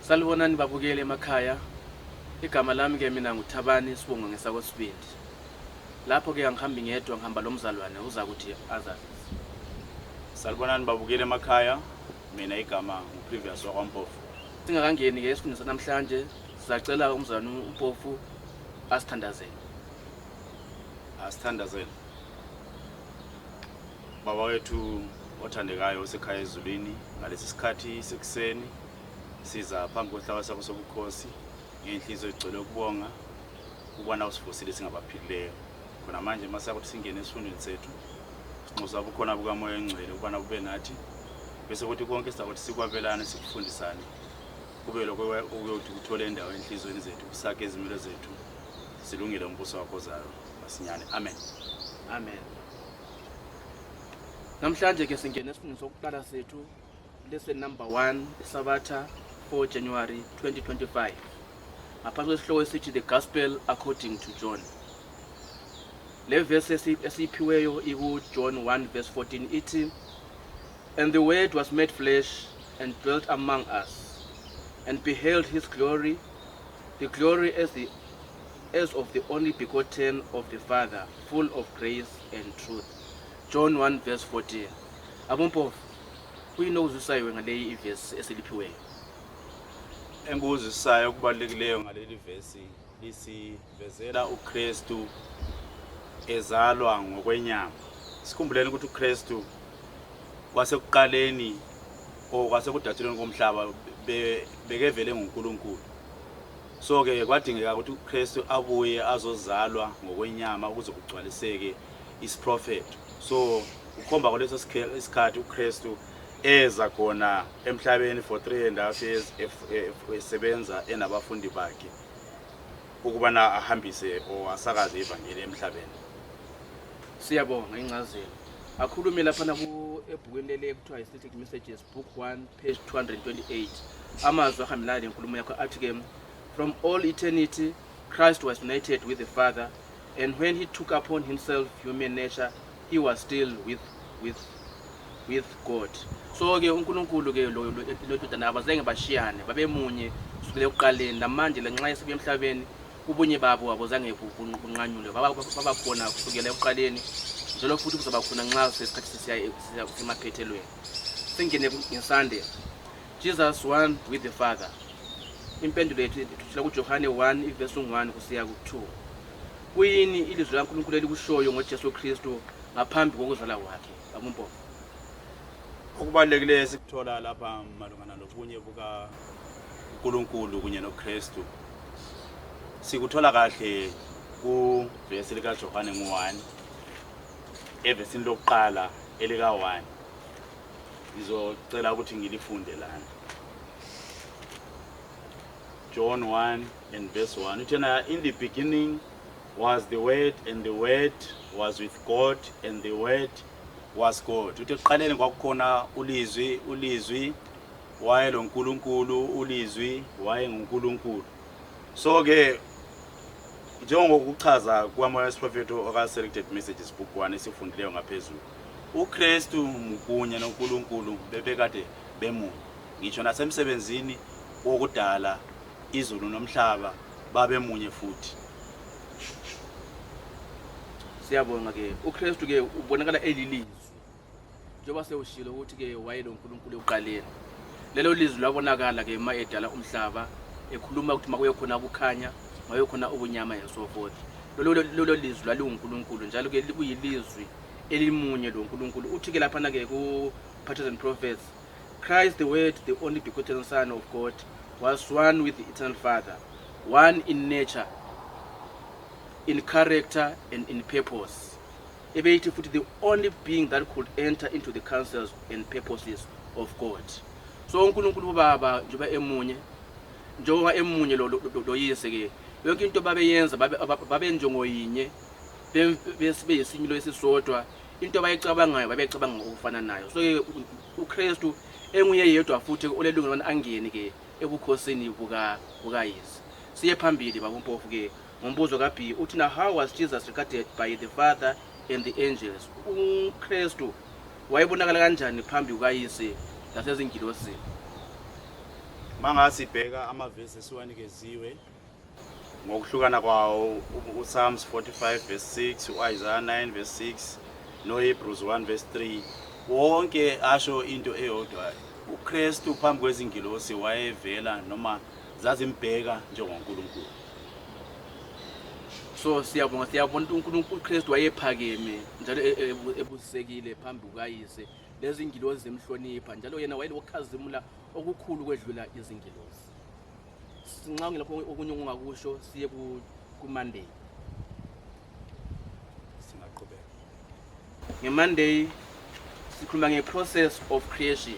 Salibonani babukeli emakhaya. Igama lami ke mina nguThabani, isibongo ngesakoSibindi. Lapho ke angihambi ngedwa, ngihamba lo mzalwane uza kuthi azazise. Salibonani babukeli emakhaya, mina igama nguPrevious wakwaMpofu. Singakangeni ke esifundweni sanamhlanje, sizacela umzalwane uMpofu asithandazele. Asithandazele. Baba wethu othandekayo osekhaya ezulwini, ngalesi sikhathi sekuseni siza phambi kwesihlalo sakho sobukhosi ngenhliziyo egcwele ukubonga ukubona usivusile singabaphilileyo. Khona manje masakuthi singene esifundweni sethu, sinxusa ubukhona bukaMoya oNgcwele ukubana bube nathi, bese kuthi konke sizakuthi sikwabelane, sikufundisane, kube lokho okuyothi kuthole indawo enhliziyweni zethu, kusakhe izimilo zethu, silungele umbuso wakho ozayo masinyane. Amen. Amen. Namhlanje ke singene esifundweni sokuqala sethu, lesson number 1, Sabatha 4 January 2025. Ngaphansi kwesihloko esithi The Gospel According to John. Le verse esiyiphiweyo iku John 1 verse 14, ithi, "And the word was made flesh and dwelt among us, and beheld his glory, the glory as of the only begotten of the Father, full of grace and truth." John 1 verse 14. AboMpofu, kuyini okuzwisayo ngaleyi ivesi esiliphiweyo? Engikuzwisisayo okubalulekileyo ngaleli vesi, lisivezela uKristu ezalwa ngokwenyama. Sikhumbuleni ukuthi uKristu kwasekuqaleni or kwasekudatshulweni komhlaba bekevele nguNkulunkulu. So ke kwadingeka ukuthi uKristu abuye azozalwa ngokwenyama ukuze kugcwaliseke isiprofetho. So ukhomba kwaleso isikhathi uKristu eza khona emhlabeni for 3.5 years, esebenza enabafundi bakhe ukubana ahambise or asakaze ivangeli emhlabeni. Siyabonga incazelo. Akhulume laphana ku ebhukwini leli ekuthiwa i-Selected Messages, Book 1, page 228. Amazwi ahambelana nenkulumo yakho athi ke, "From all eternity Christ was united with the Father, and when he took upon himself human nature, he was still with God." So ke uNkulunkulu ke lo ndodana abazange bashiyane, babemunye kusukela ekuqaleni. Namanje lenxa esibuye emhlabeni, ubunye babo abuzange bunqanyulwe, baba khona kusukela ekuqaleni, njalo futhi kuzaba khona nxa sesikhathi sesiya semaphethelweni. Singene ngeSunday, Jesus one with the Father. Impendulo yethu ithutshela kuJohane 1 ivesi 1 kusiya ku-2. Kuyini ilizwi likaNkulunkulu elikushoyo ngoJesu Kristu ngaphambi kokuzalwa kwakhe, babuMpofu? Okubalulekileyo esikuthola lapha malungana nobunye bukaNkulunkulu kunye noKristu sikuthola kahle kuvesi likaJohane ngu-1, evesini lokuqala elika-1. Ngizocela ukuthi ngilifunde lana. John 1 and verse 1 uthena, "In the beginning was the Word, and the Word was with God, and the Word was God." Uthi ekuqaleni kwakukhona ulizwi, ulizwi wayeloNkulunkulu, ulizwi wayenguNkulunkulu. So ke njengokuchaza kwaMoya wesiprofetho oka-Selected Messages Book 1 esifundileyo ngaphezulu, uKristu kunye noNkulunkulu bebekade bemunye. Ngisho nasemsebenzini wokudala izulu nomhlaba babemunye futhi. Siyabonga ke. UKristu ke ubonakala elilizwi, njengoba sewushilo ukuthi ke wayeloNkulunkulu ekuqaleni. Lelo lizwi lwabonakala ke ma edala umhlaba, ekhuluma ukuthi makuye khona ukukhanya, makuye khona ubunyama and so forth. Lolo lizwi lwalinguNkulunkulu, njalo ke kuyilizwi elimunye loNkulunkulu. Uthi ke laphana ke ku Patriarchs and Prophets, "Christ the Word, the only begotten Son of God, was one with the eternal Father, one in nature, in character and in purpose." Ebeyithi futhi, "The only being that could enter into the counsels and purposes of God." So uNkulunkulu uBaba njengoba emunye, njengoba emunye loyise ke, yonke into babeyenza babenjongo yinye, beyisimilo esisodwa. Into abayicabangayo babecabanga ngokufana nayo. So ke uKristu enguye yedwa futhi olelungelo lokubana angene ke ebukhosini bukayise. Siye phambili, babuMpofu, ke ngombuzo ka-B. Uthi na, "How was Jesus regarded by the Father and the angels?" UKristu wayebonakala kanjani phambi kukayise nasezingilosini? Mangasibheka amavesi esiwanikeziwe ngokuhlukana kwawo, uPsalms 45 verse 6, uIsaiah 9 verse 6 noHebrews 1 verse 3, wonke asho into eyodwa. UKristu phambi kwezingilosi wayevela noma zazimbheka njengoNkulunkulu. So siyabonga, siyabona ukuthi uNkulunkulu uKristu wayephakeme njalo ebusisekile phambi kukayise. Lezi ngilosi zimhlonipha njalo yena wayelokukhazimula okukhulu kwedlula izingilosi. Sinxa lapho okunye ongakusho, siye ku-Monday. Singaqhubeka. Nge-Monday sikhuluma nge-process of creation,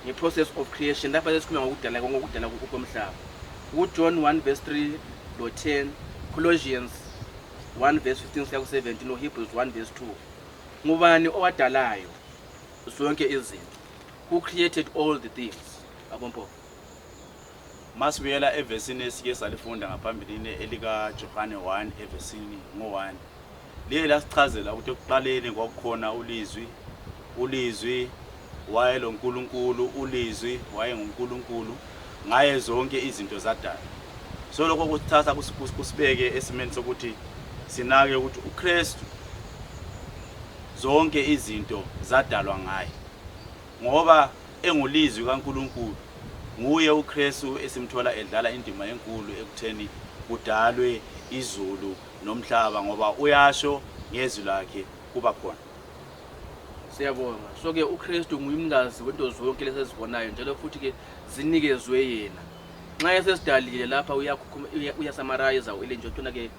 nge-process of creation lapha sesikhuluma ngokudala komhlaba. KuJohn 1 verse 3 lo 10, Colossians 1 verse 15 siya ku-17, no-Hebrews 1 verse 2. Ngubani owadalayo zonke izinto? Who created all the things, aboMpofu? Masibuyela evesini esike salifunda ngaphambilini elika Johane 1 evesini ngo-1, liye lasichazela ukuthi ekuqaleni kwakukhona ulizwi, ulizwi wayeloNkulunkulu, ulizwi wayenguNkulunkulu, ngaye zonke izinto zadala. So lokho kusithatha kusibeke esimeni sokuthi sinake ukuthi uKristu zonke izinto zadalwa ngaye, ngoba engulizwi kaNkulunkulu. Nguye uKristu esimthola edlala indima enkulu ekutheni kudalwe izulu nomhlaba, ngoba uyasho ngezwi lakhe kuba khona. Siyabonga. So-ke uKristu nguyumnikazi wento zonke lezi ezibonayo, njalo futhi-ke zinikezwe yena. Nxa esesidalile lapha uyasummarize u-Ellen White ke,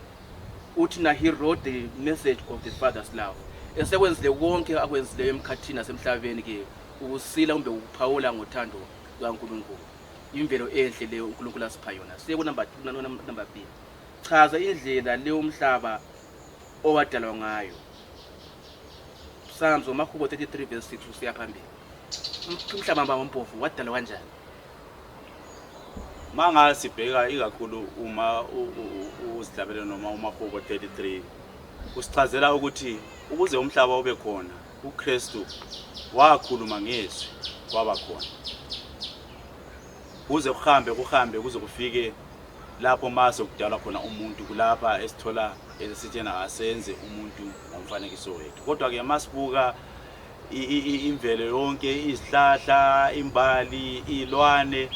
uthi na he wrote the message of the Father's love. Esekwenzile konke akwenzileyo emkhathini nasemhlabeni ke, ukusila kumbe ukuphawula ngothando lukaNkulunkulu, imvelo enhle leyo uNkulunkulu asipha yona. Siye ku-number B. Chaza indlela leyo umhlaba owadalwa ngayo. Psalms, uMahubo 33 verse 6 usiya phambili. Umhlaba mbaMpofu wadalwa kanjani? Mangasibheka ikakhulu uma uzihlabele noma uMahubo 33, usichazela ukuthi ukuze umhlaba ube khona, uKristu wakhuluma ngezwi, kwaba khona, kuze kuhambe kuhambe kuze kufike lapho mase kudalwa khona umuntu. Kulapha esithola esithena asenze umuntu ngomfanekiso wethu. Kodwa ke masibuka imvelo yonke, izihlahla, imbali, ilwane,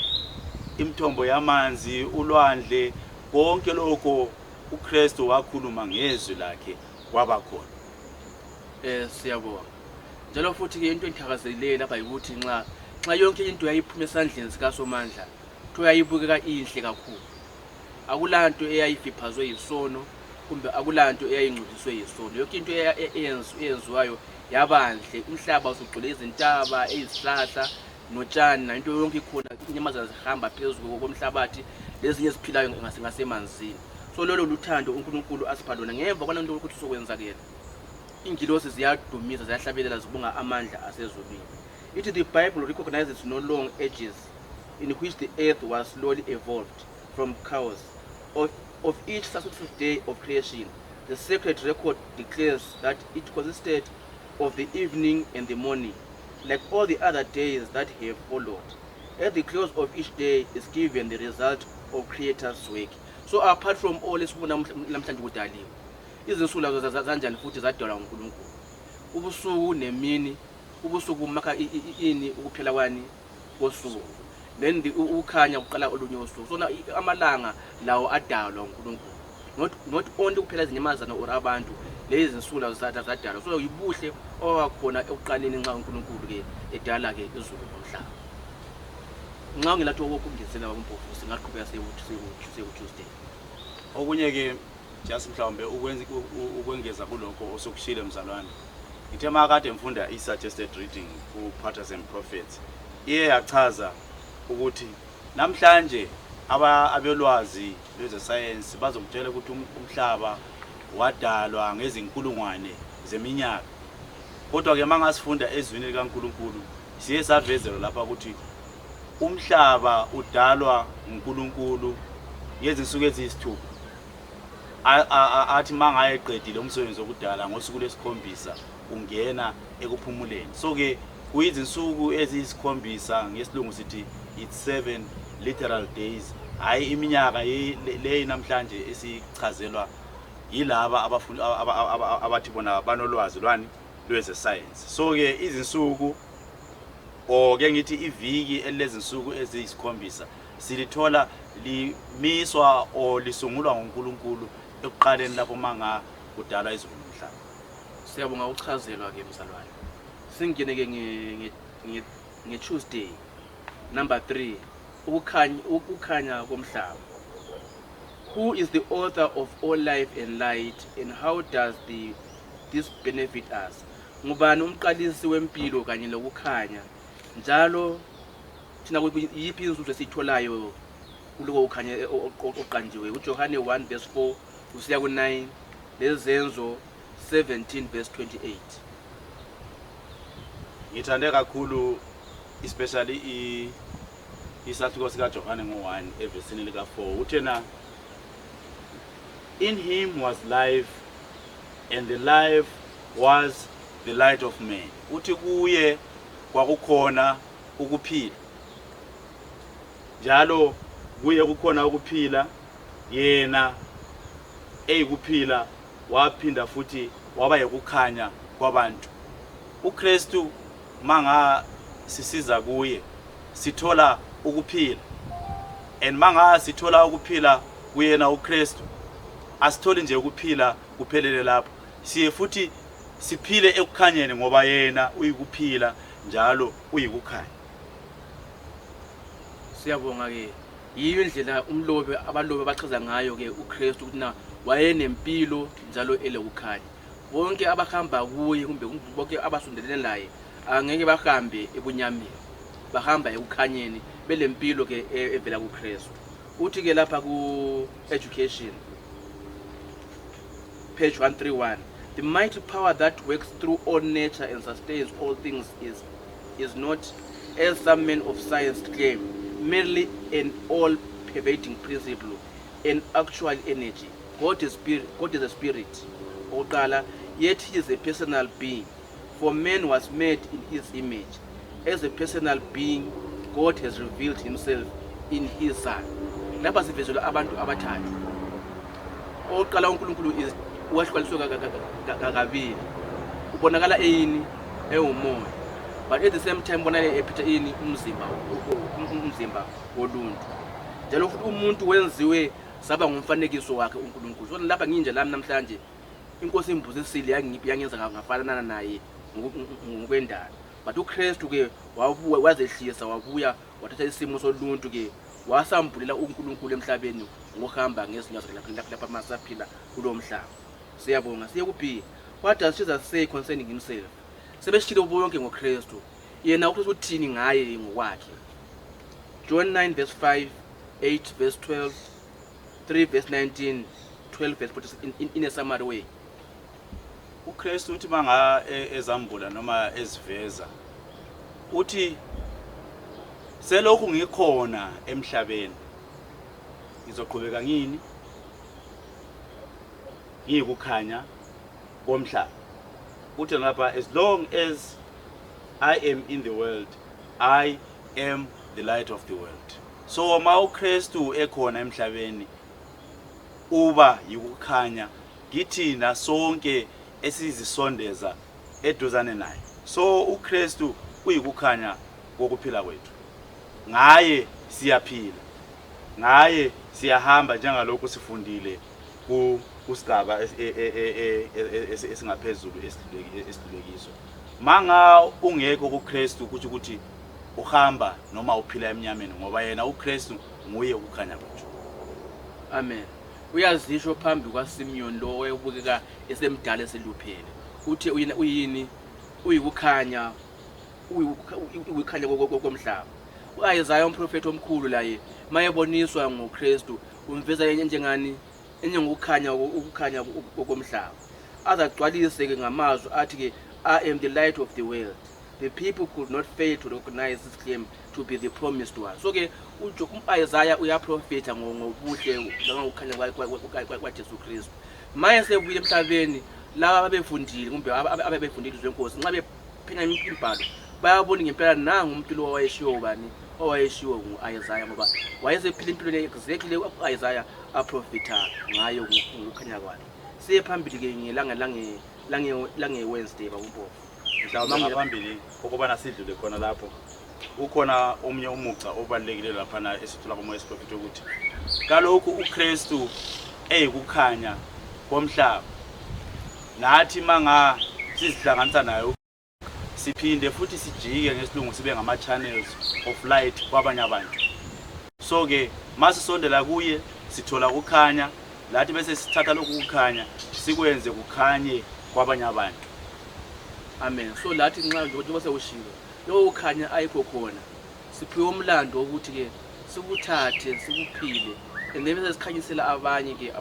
imithombo yamanzi, ulwandle, konke lokho uKristu wakhuluma ngezwi lakhe, kwaba khona. Siyabonga. Njalo futhi ke into engithakazelileyo lapha yikuthi nxa yonke into yayiphuma esandleni sikaSomandla, kuthiwa yayibukeka inhle kakhulu. Akulanto eyayifiphazwe yisono kumbe akulanto eyayingcoliswe yisono. Yonke into eyenziwayo yabanhle. Umhlaba usugcwele izintaba, izihlahla notshani, nento yonke ikhona. Inyamazana zihamba phezulu komhlabathi, lezinye eziphilayo ngasemanzini. So lolo luthando uNkulunkulu asipha lona. Ngemva kwalento ukuthi sokwenzakela, ingilosi ziyadumisa, ziyahlabelela, zibonga amandla asezulwini. Ithi the Bible recognizes no long ages in which the earth was slowly evolved from chaos. Of each successive day of creation, the sacred record declares that it consisted of the evening and the morning, like all the other days that have followed. At the close of each day is given the result of Creator's work. So apart from all esibona namhlanje kudaliwe, izinsuku lazo zanjani futhi zadalwa nguNkulunkulu. Ubusuku nemini, ubusuku makha ini ukuphela kwani kosuku. Then ukukhanya kuqala olunye usuku. So amalanga lawo adalwa uNkulunkulu. Not only kuphela izinyamazana or abantu, lezi zinsuku lazo zadalwa. So yibuhle owakhona ekuqaleni nxa uNkulunkulu ke edala ke izulu nomhlaba. Nxa ungelatho okungezelela baMpofu, singaqhubeka siye ku-Tuesday. Okunye ke, just mhlawumbe ukwenza ukwengeza kulokho osokushile mzalwane, ngithe makade ngifunda i-suggested reading ku-Patriarchs and Prophets, iye yachaza ukuthi namhlanje abelwazi lwezesayensi bazokutshela ukuthi umhlaba wadalwa ngezinkulungwane zeminyaka. Kodwa ke mangasifunda ezwini likaNkulunkulu, siye savezelwa lapha ukuthi umhlaba udalwa nguNkulunkulu ngezinsuku eziyisithupha. Athi mangayeqedile umsebenzi wokudala ngosuku lwesikhombisa, ungena ekuphumuleni. So ke kuyizinsuku eziyisikhombisa, ngesilungu sithi It's 7 literal days, hayi iminyaka leyi namhlanje esichazelwa yilaba abafuna abathi bona banolwazi lwani lweze science. So ke izinsuku, or ke ngithi iviki elilezinsuku eziyisikhombisa, silithola limiswa or lisungulwa nguNkulunkulu ekuqaleni lapho manga kudalwa izulu nomhlaba. Siyabonga ukuchazelwa ke mzalwane. Singene ke nge-Tuesday number 3, ukukhanya komhlaba. Who is the author of all life and light, and how does this benefit us? Ngubani umqalisi wempilo kanye lokukhanya, njalo thina yiphi inzuzo esiyitholayo kuloko kukhanya oqanjiwe? UJohane 1 verse 4 kusiya ku-9, leZenzo 17 verse 28. Ngithande kakhulu especially isahluko sikaJohane ngo-1 evesini lika-4, uthena in him was life and the life was the light of man. Uthi kuye kwakukhona ukuphila, njalo kuye kukhona ukuphila, yena eyikuphila waphinda futhi waba yikukhanya kwabantu. uKristu manga sisiza kuye sithola ukuphila, and manga sithola ukuphila kuyena uKristu, asitholi nje ukuphila kuphelele lapho, siye futhi siphile ekukhanyeni ngoba yena uyikuphila njalo uyikukhanya. Siyabonga ke. Yiyo indlela umlobi, abalobi abachaza ngayo ke uKristu ukuthi na wayenempilo njalo elekukhanya. Bonke abahamba kuye kumbe bonke abasondelene laye angeke bahambe ebunyameni, bahamba ekukhanyeni belempilo ke evela kuKristu. Uthi ke lapha ku education page 131, the mighty power that works through all nature and sustains all things is not, as some men of science claim, merely an all-pervading principle, an actual energy. God is spirit, God is a spirit. Okokuqala, yet he is a personal being, for man was made in his image. As a personal being, God has revealed himself in his Son. Lapha sivezelwa abantu abathathu. Okokuqala, uNkulunkulu is wahlukaniswe kabili. Ubonakala eyini? Ewumoya, but at the same time ubonakala ephethe ini? Umzimba woluntu. Njalo futhi umuntu wenziwe saba ngumfanekiso wakhe uNkulunkulu. So lapha nginje lami namhlanje, inkosi imbusisile, yangiphi, yangenza ngafanana naye ngokwendalo. But uKristu ke wabuya wazehlisa, wabuya wathatha isimo soluntu ke, wasambulela uNkulunkulu emhlabeni ngokuhamba ngezinyawo zakhe lapha masaphila kulo mhlaba. Siyabonga. Siye ku-B. What does Jesus say concerning himself? Sebeshilo bonke ngoKristu, yena uKristu uthini ngaye ngokwakhe? John 9 verse 5, 8 verse 12, 3 verse 19, 12 verse 46, in a summary way. uKristu uthi manga ezambula noma eziveza, uthi selokhu ngikhona emhlabeni ngizoqhubeka ngini ngiyikukhanya komhlaba. Uthi lapha, as long as I am in the world, I am the light of the world. So ma uKristu ekhona emhlabeni uba yikukhanya kithina sonke esizisondeza eduzane naye. So uKristu uyikukhanya kokuphila kwethu, ngaye siyaphila, ngaye siyahamba, njengalokhu sifundile kusigaba esingaphezulu esidlulekiso. Manga ungekho kuKristu kusho ukuthi uhamba noma uphila emnyameni, ngoba yena uKristu nguye ukukhanya kwethu. Amen. Uyazisho phambi kwaSimeon lo owayebukeka esemdala eseluphele, uthi uyini? Uyikukhanya, uyikukhanya komhlaba. U-Isaya umprofethi omkhulu laye mayeboniswa ngoKristu umveza njengani? Enjengokukhanya, ukukhanya komhlaba. Azagcwalise ke ngamazwi athi ke, I am the light of the world. The people could not fail to recognize this claim to be the promised one. So ke u-Isaya uyaprofetha ngobuhle nangokukhanya kwaJesu Kristu. Maye sebuyile emhlabeni, laba ababefundile kumbe ababefundile izwi lenkosi, nxa bephenya imibhalo bayabona ngempela nangu umuntu lo wayeshiwo bani? owayeshiwo ngu-Isaya, ngoba wayesephila impilo le exactly u-Isaya aprofitha ngayo ngokukhanya kwakhe. Siye phambili-ke ngelanga lange-Wednesday, babuMpofu. Mhlawumbe ngaphambili kokubana sidlule khona lapho, ukhona omunye umugca obalulekile laphana esithola kumoya esiprofitho, ukuthi kalokhu uKristu eyikukhanya komhlaba, nathi manga sizihlanganisa naye siphinde futhi sijike ngesilungu sibe ngama-channels of light kwabanye abantu. So-ke masisondela kuye sithola ukukhanya, lathi bese sithatha lokhu kukhanya sikwenze kukhanye kwabanye abantu. Amen. So lathi nxa njengoba sewushilo, lokho kukhanya ayikho khona, siphiwe umlando wokuthi-ke sikuthathe sikuphile, and then bese sikhanyisela abanye-ke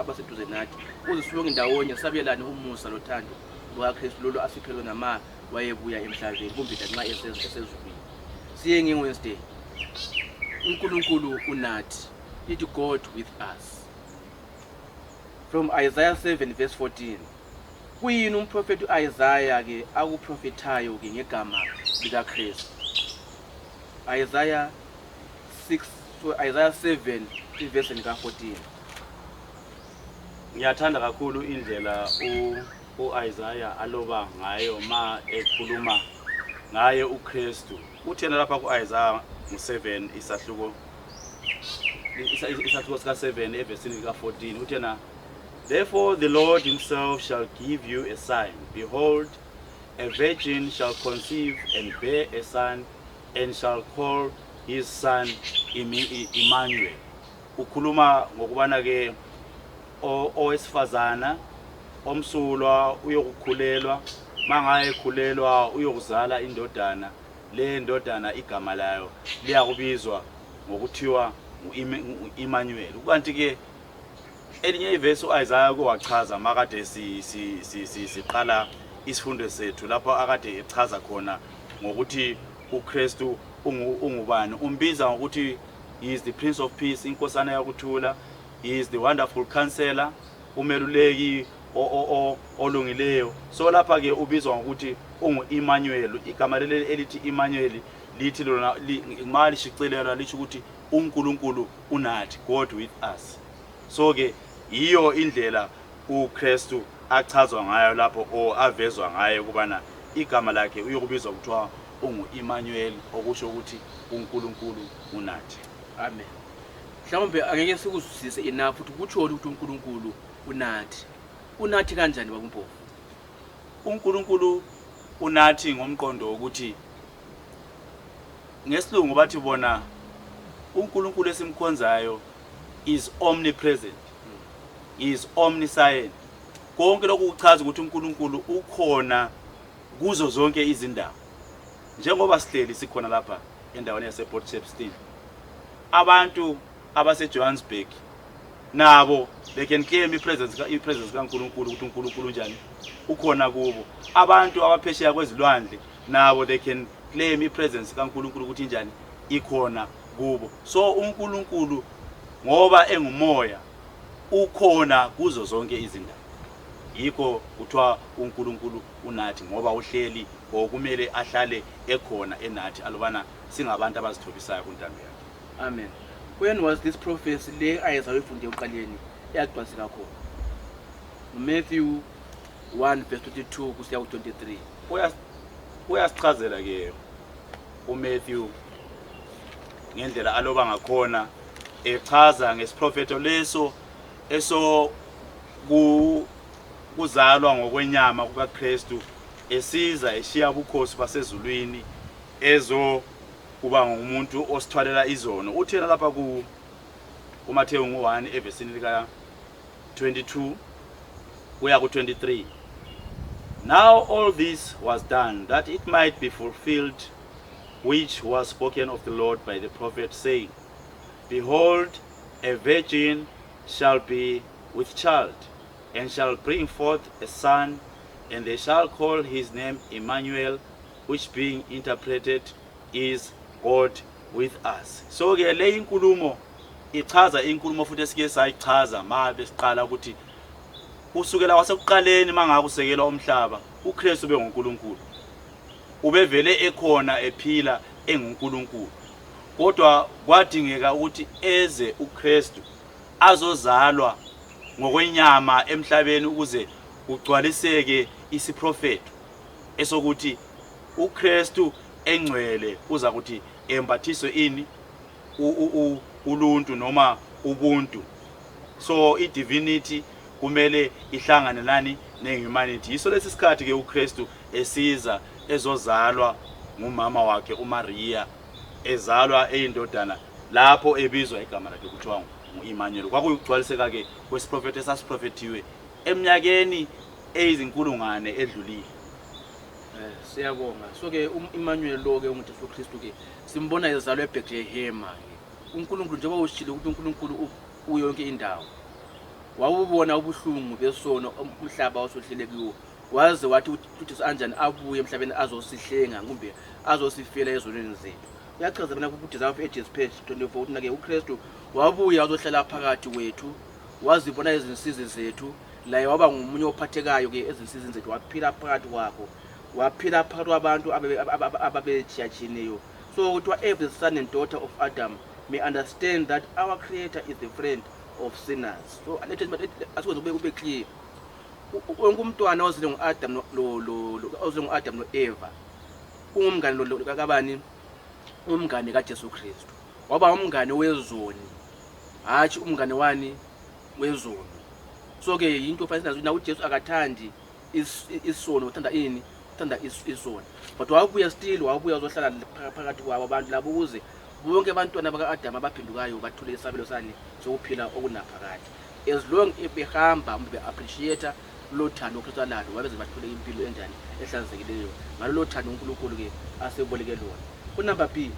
abaseduze nathi, ukuze sibonge ndawonye, sabelane umusa lothando lukaKristu lolu asiphe lona ma wayebuya emhlabeni, kumbe lanxa esezulwini. Siye nge-Wednesday. UNkulunkulu unathi. It God with us. From Isaiah 7 verse 14. Kuyini umprofeti uIsaiah ke akuprofethayo ke ngegama likaKristu? Isaiah 6, so Isaiah 7 iverse lika 14. Ngiyathanda kakhulu indlela uIsaiah aloba ngayo ma ekhuluma ngaye uKristu. Uthena lapha kuIsaiah ngo7 isahluko sika 7 evesini lika 14, uthena, "Therefore the Lord himself shall give you a sign. Behold, a virgin shall conceive and bear a son, and shall call his son Emmanuel." Ukhuluma ngokubana ke owesifazana omsulwa uyokukhulelwa, mangaye ekhulelwa uyokuzala indodana, le ndodana igama layo liyakubizwa ngokuthiwa ngu-Emmanuel. Kukanti ke elinye ivesi uIsaiah kuwachaza makade siqala isifundo sethu, lapho akade echaza khona ngokuthi uKristu ungubani. Umbiza ngokuthi he is the Prince of Peace, inkosana yokuthula. He is the Wonderful Counselor, umeluleki olungileyo. So lapha ke ubizwa ngokuthi ungu-Emmanuel. Igama leli elithi Emmanuel lithi lona ma lishicilelwa lisho ukuthi uNkulunkulu unathi, God with us. So ke yiyo indlela uKristu achazwa ngayo lapho, o avezwa ngayo, kubana igama lakhe uyokubizwa kuthiwa ungu-Emmanuel, okusho ukuthi uNkulunkulu unathi. Amen. Mhlawumbe angeke sikuzwisise enough ukuthi kutshoni ukuthi uNkulunkulu unathi. Unathi kanjani, babuMpofu? UNkulunkulu unathi ngomqondo wokuthi ngesilungu bathi bona uNkulunkulu esimkhonzayo is omnipresent, is omniscient. Konke lokhu kuchaza ukuthi uNkulunkulu ukhona kuzo zonke izindawo. Njengoba sihleli sikhona lapha endaweni yasePort Shepstone, abantu abase-Johannesburg nabo they can claim i-presence kaNkulunkulu, ukuthi uNkulunkulu unjani, ukhona kubo. Abantu abaphesheya kwezilwandle nabo they can claim i-presence kaNkulunkulu ukuthi injani, ikhona kubo. So uNkulunkulu ngoba engumoya ukhona kuzo zonke izindawo, yikho kuthiwa uNkulunkulu unathi, ngoba uhleli okumele ahlale ekhona enathi alubana singabantu abazithobisayo kuntando yakhe. Amen. When was this prophecy le ayezayo ifunde ekuqaleni eyagcwaliseka khona? Matthew 1 verse 22 kusiya ku-23. Uyasichazela ke uMatthew ngendlela aloba ngakhona, echaza ngesiprofeto leso eso kuzalwa ngokwenyama kukaKristu, esiza eshiya ubukhosi basezulwini, ezo kuba ngumuntu osithwalela izono. Uthena lapha ku kuMathewu ngu-1 evesini lika 22 kuya ku-23, "Now all this was done that it might be fulfilled which was spoken of the Lord by the prophet, saying, Behold, a virgin shall be with child and shall bring forth a son, and they shall call his name Emmanuel, which being interpreted is God with us." So ke le inkulumo ichaza inkulumo futhi esike sayichaza ma besiqala, ukuthi kusukela kwasekuqaleni mangakusekelwa umhlaba, uKristu benguNkulunkulu, ubevele ekhona ephila enguNkulunkulu. Kodwa kwadingeka ukuthi eze uKristu azozalwa ngokwenyama emhlabeni ukuze kugcwaliseke isiprofetho esokuthi uKristu engcwele uza kuthi embathiswe ini uluntu noma ubuntu. So i-divinity kumele ihlangane nani ne-humanity. Yiso lesi sikhathi ke uKristu esiza ezozalwa ngumama wakhe uMaria, ezalwa eyindodana lapho ebizwa igama lakhe kuthiwa ngu-Emmanuel. Kwakuyukugcwaliseka ke kwesiprofetho esasiprofethiwe eminyakeni eyizinkulungwane edlulile. Siyabonga. So ke uEmmanuel lo ke unguJesu Kristu ke simbona ezalwa eBethlehem ke. uNkulunkulu, njengoba ushilo ukuthi uNkulunkulu kuyo yonke indawo, wawubona ubuhlungu besono umhlaba osuhlele kuwo, waze wathi uJesu anjani abuye emhlabeni azosihlenga kumbe azosifela ezonweni zethu. Uyachaza mina ku-Desire of Ages page 24 ukuthi nake uKristu wabuya wazohlala phakathi kwethu, wazibona izinsizi zethu, laye waba ngumunye ophathekayo-ke ezinsizini zethu, waphila phakathi kwakho, waphila phakathi kwabantu ababetshiyatshiyeneyo. So kuthiwa every son and daughter of Adam may understand that our Creator is the friend of sinners. So asikwenze kube clear, wonke umntwana ozele ngu-Adam ozele ngu-Adam no-Eva ungumngane kabani? Umngane kaJesu Kristu. Waba umngane wezoni, hatshi umngane wani wezono. So-ke yinto fanele sinazo na uJesu akathandi isono, uthanda ini? Uthanda isono. But wabuya still, wabuya uzohlala phakathi kwabo abantu labo ukuze bonke abantwana baka-Adamu abaphendukayo bathole isabelo sani sokuphila okunaphakade. As long behamba be-appreciate lolo thando uKristu alalo, babeze bathole impilo enjani? Ehlanzekileyo ngalolo thando uNkulunkulu-ke aseboleke lona. Ku-number B,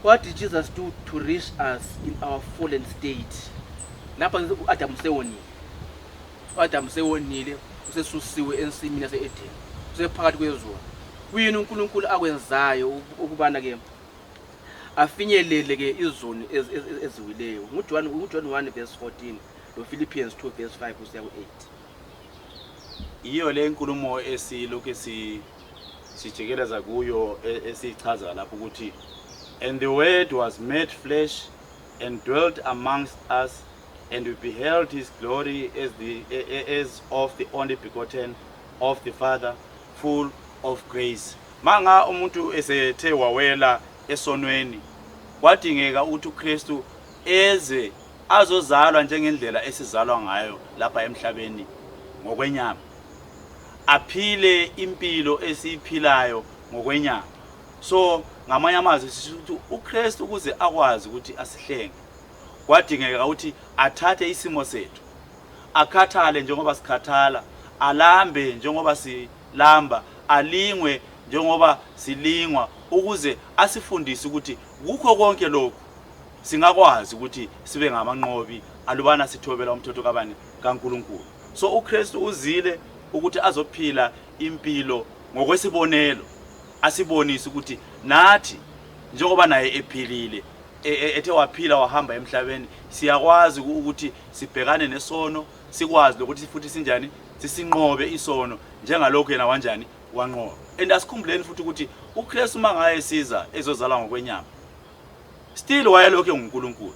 what did Jesus do to reach us in our fallen state? Lapha u-Adamu sewonile, u-Adamu sewonile, usesusiwe ensimini yase-Edeni, usephakathi kwezona. Kuyini uNkulunkulu akwenzayo ukubana-ke afinyelele-ke izoni eziwileyo? NguJohn 1 verse 14 lo-Philippians 2 verse 5 kusiya ku-8. Iyo le nkulumo esilokhu sijikeleza kuyo, esiyichaza lapho ukuthi "And the Word was made flesh and dwelt amongst us, and we beheld his glory as of the only begotten of the Father, full of grace." Manga umuntu esethe wawela esonweni, kwadingeka ukuthi uKristu eze azozalwa njengendlela esizalwa ngayo lapha emhlabeni ngokwenyama, aphile impilo esiyiphilayo ngokwenyama. So ngamanye amazwi sisho ukuthi uKristu ukuze akwazi ukuthi asihlenge kwadingeka ukuthi athathe isimo sethu, akhathale njengoba sikhathala, alambe njengoba silamba, alingwe njengoba silingwa, ukuze asifundise ukuthi kukho konke lokhu singakwazi ukuthi sibe ngamanqobi alubana sithobela umthetho kabani? KaNkuluNkulu. So uKristu uzile ukuthi azophila impilo ngokwesibonelo, asibonise ukuthi nathi njengoba naye ephilile, ethe waphila wahamba emhlabeni, siyakwazi ukuthi sibhekane nesono, sikwazi lokuthi futhi sinjani sisinqobe isono njengalokhu yena wanjani wanqoba. And asikhumbuleni futhi ukuthi uKristu uma ngaye siza ezozalwa ngokwenyama, still wayelokhu enguNkulunkulu.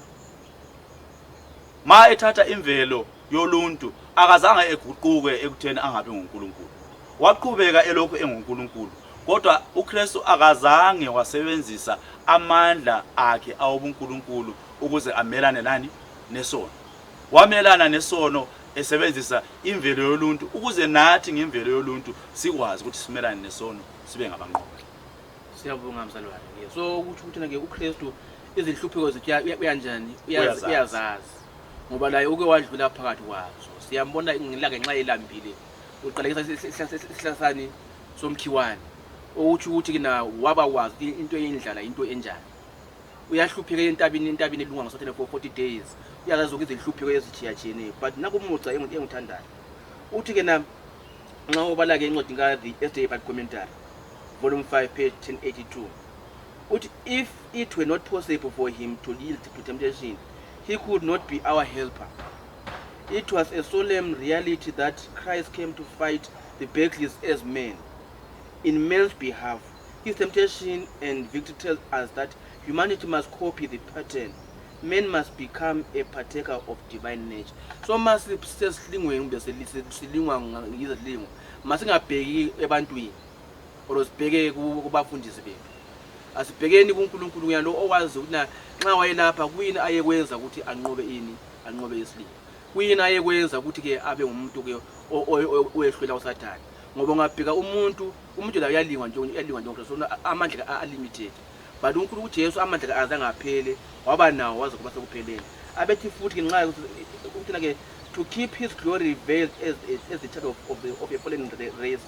Ma ethatha imvelo yoluntu akazange eguquke ekutheni angabi nguNkulunkulu, waqhubeka elokhu enguNkulunkulu. Kodwa uKristu akazange wasebenzisa amandla akhe awobuNkulunkulu ukuze amelane nani? Nesono. Wamelana nesono esebenzisa imvelo yoluntu, ukuze nathi ngemvelo yoluntu sikwazi ukuthi simelane nesono, sibe ngabanqobi. Siyabonga mzalwane. So ukuthi ke uKristu izinhlupheko zethu uyanjani? Uyazazi. Uyazazi ngoba laye uke wadlula phakathi kwazo. Siyambona ngelanga nxa elambile uqalekisa isihlahla somkhiwane, okutsho ukuthi na waba wazi into eyindlala into enjani. Uyahlupheka entabeni elungwa nguSathane for 40 days, uyazazi zonke izinhlupheko ezitshiyatshiyeneyo. But nakumugca enguthandayo uthi ke na nxa ubala-ke incwadi ka-The SDA Bible Commentary, volume 5, page 1082, uthi if it were not possible for him to yield to temptation, he could not be our helper. It was a solemn reality that Christ came to fight the battles as man, in man's behalf. His temptation and victory tells us that Humanity must copy the pattern. Man must become a partaker of divine nature. So masisesilingweni kumbe silingwa yizilingo, masingabheki ebantwini or sibheke kubafundisi bethu. Asibhekeni kuNkulunkulu uyena lo owazi ukuthi na nxa wayelapha kuyini ayekwenza ukuthi anqobe ini, anqobe isilingo. Kuyini ayekwenza ukuthi ke abe ngumuntu ke owehlula uSathane. Ngoba ungabheka umuntu, umuntu la uyalingwa nje, uyalingwa nje so amandla a limited. But uNkulunkulu uJesu amandla azange aphele, waba nawo waze kuba sekupheleni. Abethi futhi ke nxa ukuthi ke to keep his glory veiled as the child of a fallen race.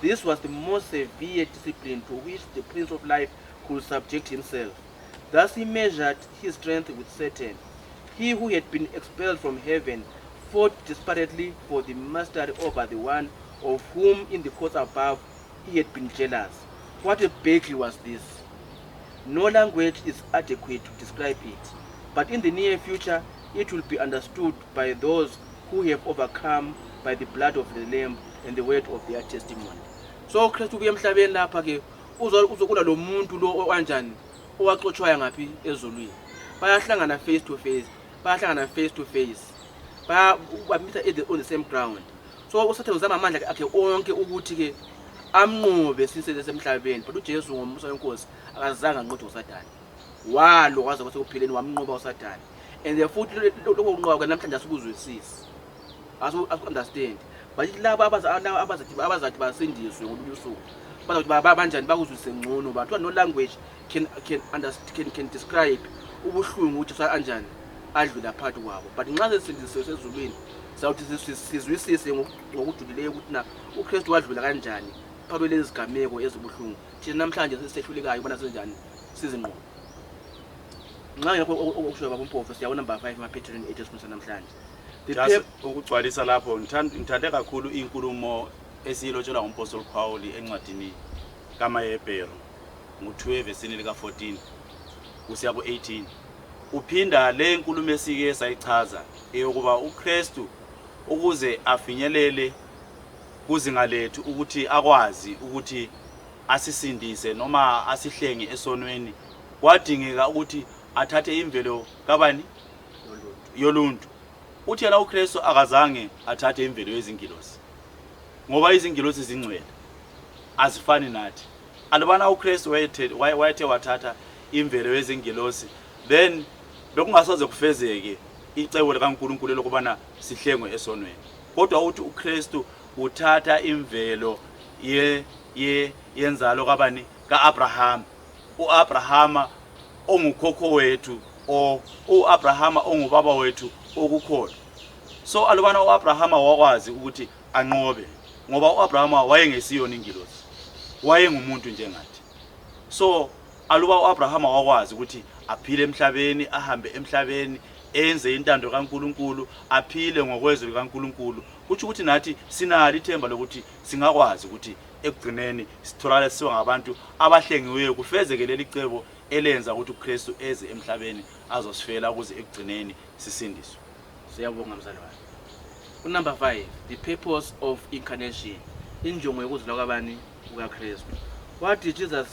This was the most severe discipline to which the Prince of Life could subject himself. Thus he measured his strength with Satan. He who had been expelled from heaven fought desperately for the mastery over the one of whom in the courts above he had been jealous. What a battle was this! No language is adequate to describe it, but in the near future it will be understood by those who have overcome by the blood of the Lamb and the word of their testimony. So Kristu ubuye emhlabeni lapha ke uzokula lo muntu lo okanjani owaxotshwayo ngaphi ezulwini. Bayahlangana face to face, bayahlangana face to face. Bamitha on the same ground. So uSathane uzama amandla akhe onke ukuthi ke amnqobe sisesemhlabeni, but uJesu ngomusa wenkosi akazange anqotshwe uSathane. Walo waze kwasekupheleni wamnqoba uSathane. And futhi lokho kunqoba kwakhe namhlanje asikuzwisisi. Asu understand. But laba abazathi basindiswe ngolunye usuku bazakuthi banjani bakuzwise ngcono bantu. No language can understand, can describe ubuhlungu ukuthi anjani adlula phakathi kwabo. But nxa sesindisiwe sezulwini sawuthi sizwisise ngokujulileyo ukuthi na uKristu wadlula kanjani phakathi kwalezi zigameko ezibuhlungu thina namhlanje sehlulekayo ubona senjani sizinqobe. Nxa ngekho okushoyo baba uMpofu, siya number 5 emaphethelweni ethu esifundisa namhlanje. The Just ukugcwalisa lapho, ngithande kakhulu inkulumo esiyilotshelwa ngumpostoli Paul encwadini kaMahebheru ngo-2 evesini lika-14 kusiya ku-18. Uphinda le nkulumo esike sayichaza eyokuba uKristu ukuze afinyelele kuzinga lethu ukuthi akwazi ukuthi asisindise noma asihlenge esonweni, kwadingeka ukuthi athathe imvelo kabani? Yoluntu. Uthi yena uKristu akazange athathe imvelo yezingilosi, ngoba izingilosi zingcwele, azifani nathi. Alubana uKristu wayethe wathatha imvelo yezingilosi, then bekungasoze kufezeke icebo likaNkulunkulu lokubana sihlengwe esonweni. Kodwa uthi uKristu uthatha imvelo ye ye yenzalo kabani? KaAbraham. uAbrahama ongukhokho wethu, o uAbrahama ongubaba wethu okukholwa. So alubana uAbrahama wakwazi ukuthi anqobe, ngoba uAbrahama wayengesiyona ingilosi, wayengumuntu njengathi. So aluba uAbrahama wakwazi ukuthi aphile emhlabeni, ahambe emhlabeni, enze intando kaNkuluNkulu, aphile ngokwezwi likaNkuluNkulu, kutsho ukuthi nathi sinalo ithemba lokuthi singakwazi ukuthi ekugcineni sitholakale siba ngabantu abahlengiweyo, kufezeke leli cebo elenza ukuthi uKristu eze emhlabeni azosifela ukuze ekugcineni sisindiswe. Siyabonga mzalwane. Unumber 5, the purpose of incarnation, injongo yokuzalwa kwabani? KukaKristu. What did Jesus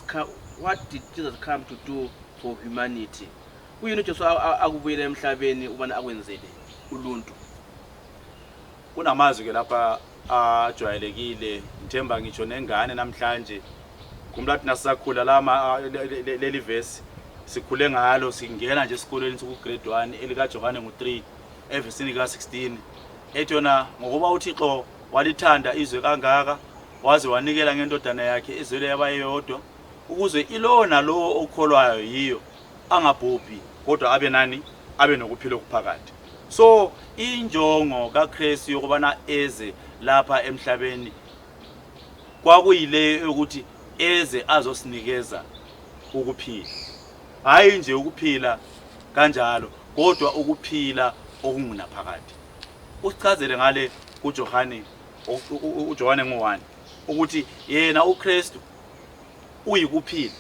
come to do for humanity? Kuyini uJesu akubuyela emhlabeni ubana akwenzele uluntu? Kunamazwi ke lapha ajwayelekile, ngithemba ngitsho nengane namhlanje khumbula thina sisakhula lama leli verse sikhule ngalo, singena nje esikolweni siku grade 1, elikaJohane ngu3 evesini ka16, ethi yona ngokuba uThixo walithanda izwe kangaka waze wanikela ngendodana yakhe ezelwe yabayodwa, ukuze ilowo nalowo okholwayo yiyo angabhubhi kodwa abe nani? Abe nokuphila okuphakade. So injongo kaKristu yokubana eze lapha emhlabeni kwakuyileyo yokuthi eze azosinikeza ukuphila, hayi nje ukuphila kanjalo, kodwa ukuphila okungunaphakade. Usichazele ngale kuJohane, uJohane ngo1, ukuthi yena uKristu uyikuphila,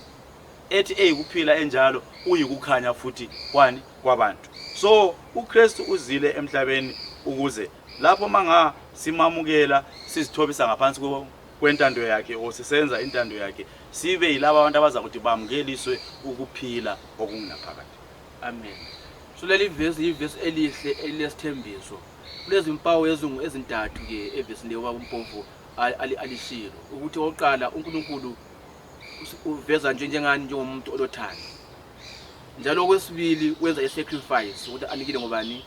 ethi eyikuphila enjalo uyikukhanya futhi kwani? Kwabantu. So uKristu uzile emhlabeni ukuze lapho manga simamukela, sizithobisa ngaphansi kwentando yakhe o sisenza intando yakhe, Sibe yilaba abantu abazakuthi bamukeliswe ukuphila okungunaphakade. Amen. So leli vesi yivesi elihle elilesithembiso. Kulezimpawu ezingu ezintathu ke evesini leyo baba uMpofu alishilo ukuthi oqala uNkulunkulu uveza nje njengani njengomuntu olothando. Njalo okwesibili wenza i-sacrifice ukuthi anikile ngobani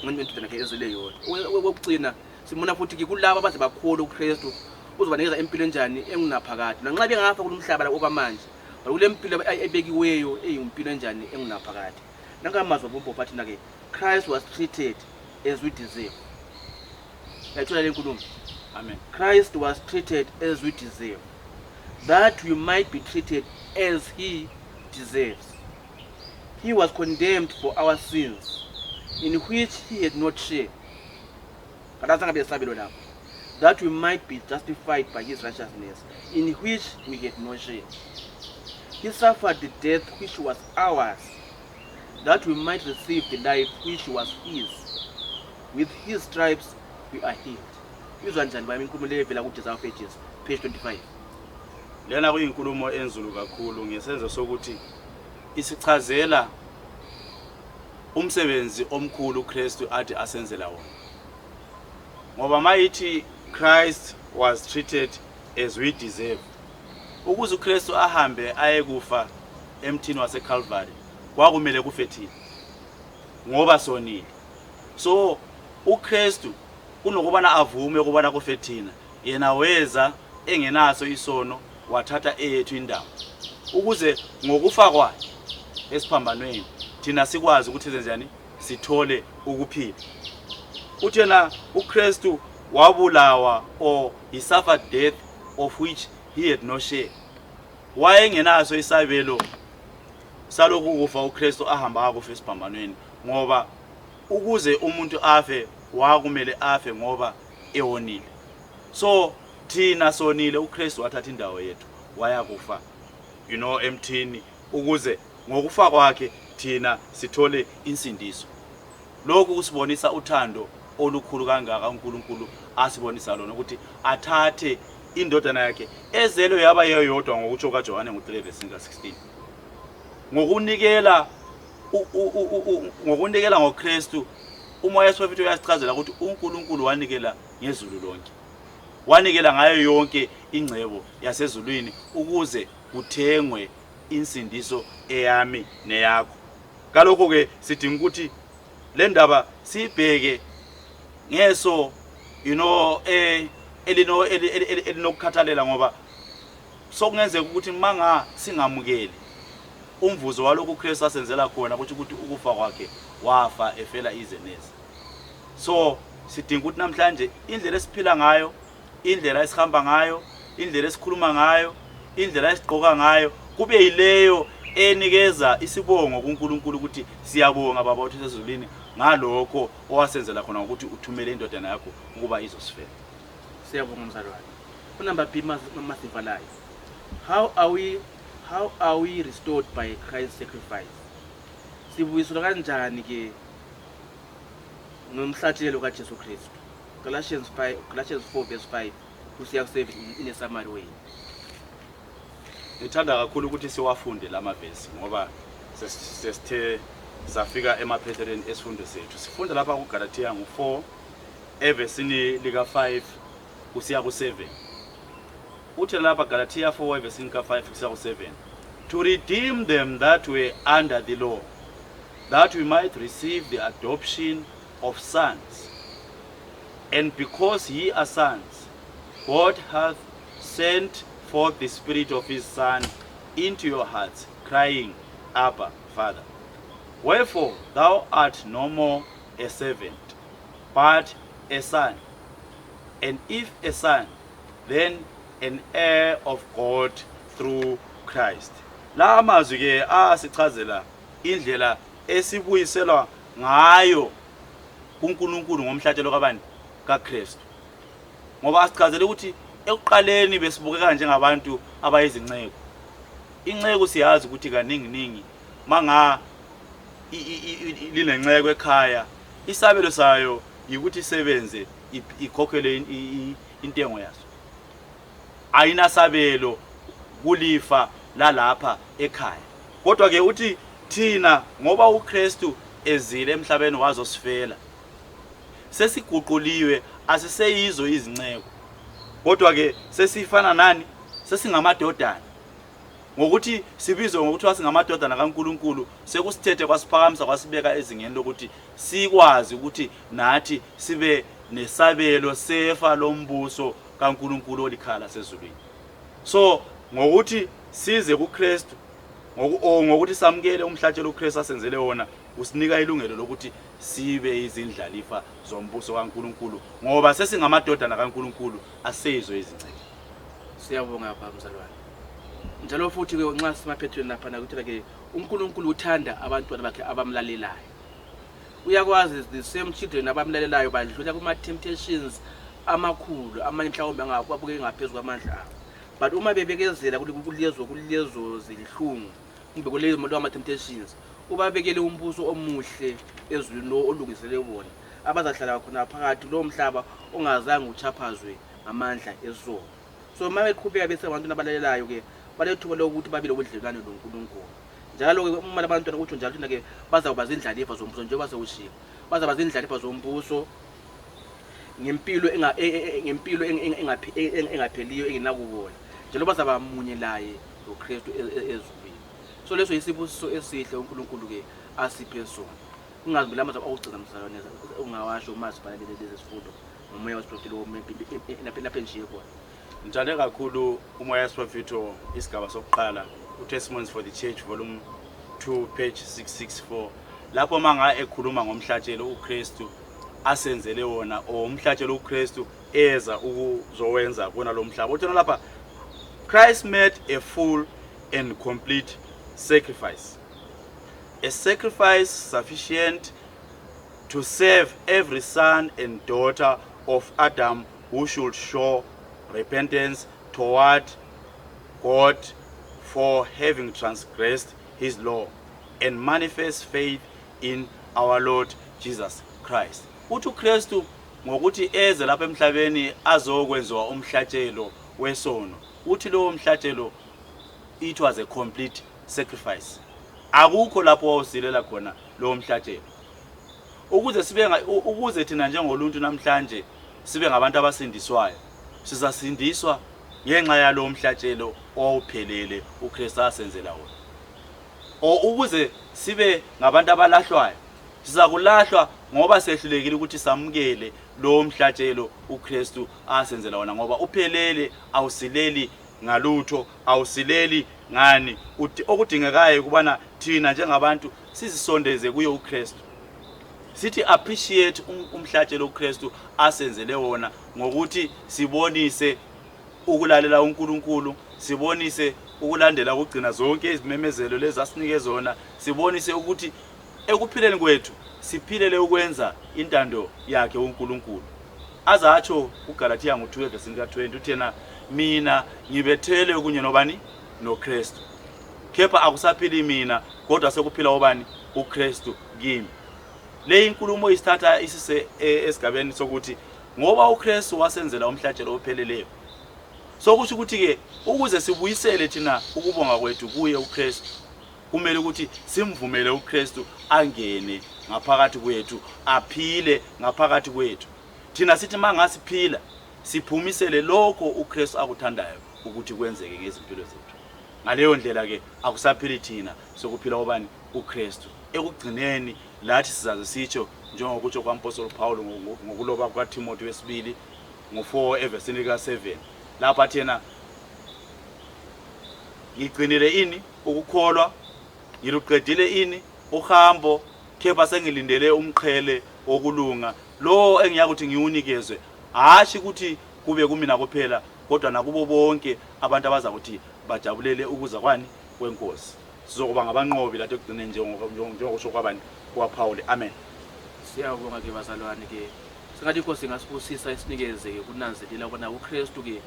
ngendodana yakhe ezele yodwa. Okugcina simona futhi ke kulabo abaze bakholwa uKristu uzobanikeza impilo enjani engunaphakade. Nanxa bengafa kulomhlaba la okwamanje, but kule mpilo ebekiweyo eyimpilo enjani engunaphakade. Nanka amazwi abompofu athi na-ke Christ was treated as we deserve. Yayithola le nkulumo. Amen. Christ was treated as we deserve, that we might be treated as he deserves. He was condemned for our sins, in which he had not share. Akazange abe nesabelo lapho. That we might be justified by his righteousness, in which we had no share. He suffered the death which was ours, that we might receive the life which was his. With his stripes we are healed. Izwa njani bami inkulumo leyo evela ku-Desire of Ages, page 25? Lena kuyinkulumo enzulu kakhulu ngesenzo sokuthi isichazela umsebenzi omkhulu uKristu athi asenzela wona. Ngoba mayithi Christ was treated as we deserve. Ukuze uKristu ahambe ayekufa emthini waseCalvary kwakumele kufe thina ngoba sonile. So uKristu kunokubana avume ukubana kufe thina, yena weza engenaso isono wathatha eyethu indawo ukuze ngokufa kwakhe esiphambanweni thina sikwazi ukuthi senzani, sithole ukuphila. Uthi yena uKristu wabulawa, or he suffered death of which he had no share. Wayengenaso isabelo salokhu kufa uKristu ahamba akufa esiphambanweni, ngoba ukuze umuntu afe wakumele afe ngoba ewonile. So thina sonile, uKristu wathatha indawo yethu waya kufa emthini ukuze ngokufa kwakhe thina sithole insindiso. Lokhu kusibonisa uthando olukhulu kangaka uNkulunkulu asibonisa lona, ukuthi athathe indodana yakhe ezelwe yaba yeyodwa ngokutsho kaJohane ngo-3 verse 16, ngokunikela ngokunikela ngoKristu. Umoya wesiprofethi uyasichazela ukuthi uNkulunkulu wanikela ngezulu lonke, wanikela ngayo yonke ingcebo yasezulwini ukuze kuthengwe insindiso eyami neyakho. Kalokho ke sidinga ukuthi le ndaba siyibheke ngeso elino elinokukhathalela, ngoba sokungenzeka ukuthi manga singamukeli umvuzo walokhu uKristu asenzela khona, kusho ukuthi ukufa kwakhe wafa efela ize neze. So sidinga ukuthi namhlanje indlela esiphila ngayo, indlela esihamba ngayo, indlela esikhuluma ngayo, indlela esigqoka ngayo kube yileyo enikeza isibongo kuNkulunkulu ukuthi siyabonga Baba wethu osezulwini ngalokho owasenzela khona ngokuthi uthumele indodana yakho ukuba izosifela. Siyabonga mzalwane. Unumber B masivalayo. How are we restored by Christ's sacrifice? Sibuyiselwa kanjani ke ngomhlatshelo kaJesu Kristu? Galatians 5 Galatians 4 verse 5 kusiya ku 7 in a summary way. Ngithanda kakhulu ukuthi siwafunde lamavesi ngoba sesithe safika emaphethelweni esifundo sethu. Sifunda lapha kuGalatia ngu-4 evesini lika-5 kusiya ku-7. Uthi lapha Galatia 4 evesini ka-5 kusiya ku-7. To redeem them that were under the law, that we might receive the adoption of sons. And because ye are sons, God hath sent forth the Spirit of his Son into your hearts, crying, Abba, Father. Wherefore thou art no more a servant, but a son. And if a son, then an heir of God through Christ. La mazwi ke asichazela indlela esibuyiselwa ngayo kuNkulunkulu ngomhlatshelo kabani, kaKristu. Ngoba asichazele ukuthi ekuqaleni besibukeka njengabantu abayizinceku. Inceku siyazi ukuthi kaningi ningi manga linenceko ekhaya, isabelo sayo yikuthi isebenze ikhokhele intengo yaso. Ayinasabelo kulifa lalapha ekhaya. Kodwa ke uthi thina ngoba uKristu ezile emhlabeni wazosifela, sesiguquliwe, asiseyizo izinceku, kodwa ke sesifana nani? Sesingamadodana. Ngokuthi sibizwe ngokuthiwa singamadodana kaNkuluNkulu, sekusithethe kwasiphakamisa kwasibeka ezingeni lokuthi sikwazi ukuthi nathi sibe nesabelo sefa lombuso kaNkuluNkulu olikhaya lasezulwini. So ngokuthi size kuKristu, ngokuthi samukele umhlatshelo uKristu asenzele wona, usinika ilungelo lokuthi sibe izindlalifa zombuso kaNkuluNkulu, ngoba sesingamadodana kaNkuluNkulu, aseyizo izinceku. Siyabonga baba mzalwane. Njalo futhi ke nxa simaphethweni lapha nakuthi ke uNkulunkulu uthanda abantwana bakhe abamlalelayo. Uyakwazi the same children abamlalelayo badlula kuma temptations amakhulu, amanye mhlawumbe angababuke ngaphezulu kwamandla abo. But uma bebekezela kulezo zinhlungu kumbe kulezo ama temptations, ubabekele umbuso omuhle ezulwini lo olungisele bona, abazahlala khona phakathi lo mhlaba ongazange uchaphazwe ngamandla esono. So uma beqhubeka bese abantwana abalalelayo ke balethuba lokuthi babe lobudlelwane noNkulunkulu. Njalo ke uma labantwana utsho njalo thina ke bazawuba zindlalifa zombuso, njengoba sewushilo, bazawuba zindlalifa zombuso ngempilo ngempilo engapheliyo engenakubola, njalo bazaba munye laye noKristu ezulwini. So leso yisibusiso esihle uNkulunkulu ke asiphe sona. Ungazi la mazwi okugcina mzalwane ungawasho uma sifanele lezi sifundo ngomoya wesiprofethi lo lapha engishiye khona. Ngithande kakhulu umoya wesiprofetho isigaba sokuqala, uTestimonies for the Church volume 2 page 664, lapho manga ekhuluma ngomhlatshelo uKristu asenzele wona, or umhlatshelo uKristu eza ukuzowenza kona lo mhlaba. Uthena lapha, Christ made a full and complete sacrifice, a sacrifice sufficient to save every son and daughter of Adam who should show repentance toward God for having transgressed his law and manifest faith in our Lord Jesus Christ. Uthi uKristu ngokuthi eze lapha emhlabeni azokwenziwa umhlatshelo wesono, uthi lowo mhlatshelo it was a complete sacrifice. Akukho lapho wawusilela khona lowo mhlatshelo. Ukuze sibe ukuze thina njengoluntu namhlanje sibe ngabantu abasindiswayo, sizasindiswa ngenxa yalowo mhlatshelo owawuphelele uKristu asenzela wona. O ukuze sibe ngabantu abalahlwayo, sizakulahlwa ngoba sehlulekile ukuthi samukele lowo mhlatshelo uKristu asenzela wona, ngoba uphelele, awusileli ngalutho, awusileli ngani. Okudingekayo ukubana thina njengabantu sizisondeze kuye uKristu, sithi appreciate umhlatshelo uKristu asenzele wona, ngokuthi sibonise ukulalela uNkulunkulu, sibonise ukulandela ukugcina zonke izimemezelo lezi asinike zona, sibonise ukuthi ekuphileni kwethu siphilele ukwenza intando yakhe uNkulunkulu. Azatsho kuGalathiya ngo-2 evesini ka-20, uthi yena mina ngibethelwe kunye nobani? NoKristu. Kepha akusaphili mina, kodwa sekuphila ubani? uKristu kimi. Le inkulumo isithatha isise esigabeni sokuthi ngoba uKristu wasenzela umhlatshelo opheleleyo, sokusho ukuthi ke ukuze sibuyisele thina ukubonga kwethu kuye uKristu, kumele ukuthi simvumele uKristu angene ngaphakathi kwethu, aphile ngaphakathi kwethu. Thina sithi mangasiphila siphumisele lokho uKristu akuthandayo ukuthi kwenzeke ngezimpilo zethu. Ngaleyo ndlela ke akusaphili thina, sokuphila ubani? uKristu. Ekugcineni lathi sizaze sitsho njengokutsho kwaMpostoli Paul ngokuloba kukaTimothy wesibili ngo-4 evesini lika-7, lapho athi yena ngigcinile ini ukukholwa, ngiluqedile ini uhambo, kepha sengilindele umqhele wokulunga lo engiyakuthi ngiwunikezwe, hashi ukuthi kube kumina kuphela, kodwa nakubo bonke abantu abazakuthi bajabulele ukuza kwani kwenkosi. Sizokuba ngabanqobi lathi ekugcineni, njengokusho kwabani? KwaPaul. Amen. Siyabonga ke bazalwane ke, sengathi inkosi ingasibusisa isinikeze ke kunanzelela ukubana uKristu ke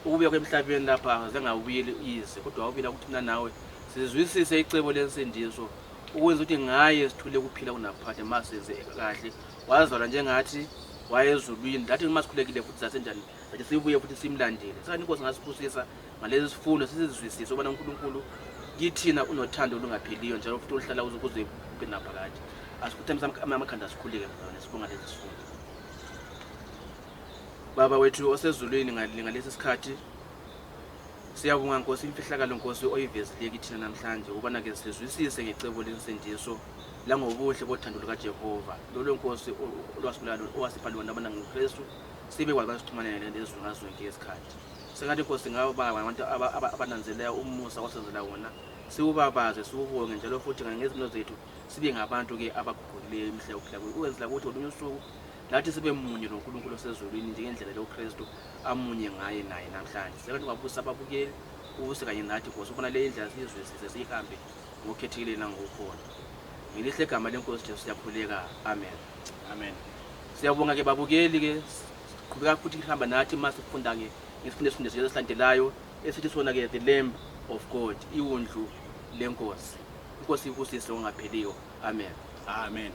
ukubuya kwemhlabeni lapha azange abuyele ize, kodwa wabuyela ukuthi mina nawe sizwisise icebo lensindiso, ukwenza ukuthi ngaye sithule ukuphila kunaphakade masenze kahle. Wazalwa njengathi, wayezulwini, lathi uma sikhulekile futhi sasenjani? Sathi sibuye futhi simlandele. Sengathi inkosi ngasibusisa ngalezi sifundo, sisizwisise ukubana uNkulunkulu kithina unothando olungapheliyo njalo futhi oluhlala kuze kuze kube naphakade. Asikhothamise amakhanda, sikhuleke mzalwane, sibonga lezi sifundo. Baba wethu osezulwini, ngalesi sikhathi siyabonga Nkosi imfihlakalo Nkosi oyivezile kithina namhlanje, ukubana ke sizwisise ngecebo lensindiso langobuhle bothando lukaJehova lolo Nkosi olwasibulala owasipha lona abana ngoKristu, sibe kwazi basixhumane nezulu ngazo zonke isikhathi. Sengathi Nkosi ngaba abantu abananzelela umusa osenzela wona, siwubabaze, siwubonge njalo futhi ngezimo zethu sibe ngabantu-ke abaguqukileyo imihla yokuphila kwethu, ukwenzela ukuthi ngolunye usuku nathi sibe munye noNkulunkulu osezulwini njengendlela lo Kristu amunye ngaye naye namhlanje. Sengathi ungabusa ababukeli, ubuse kanye nathi Nkosi, ubona le indlela siyizwisise, siyihambe ngokukhethekile nangokukhona. Ngelihle igama leNkosi Jesu siyakhuleka, amen. Amen. Siyabonga ke babukeli ke, siqhubeka futhi ihamba nathi uma sifunda ke ngesifundo esifundisiwe esilandelayo esithi sona ke the Lamb of God, iwundlu lenkosi. Inkosi ibusise ongapheliyo, amen. Amen.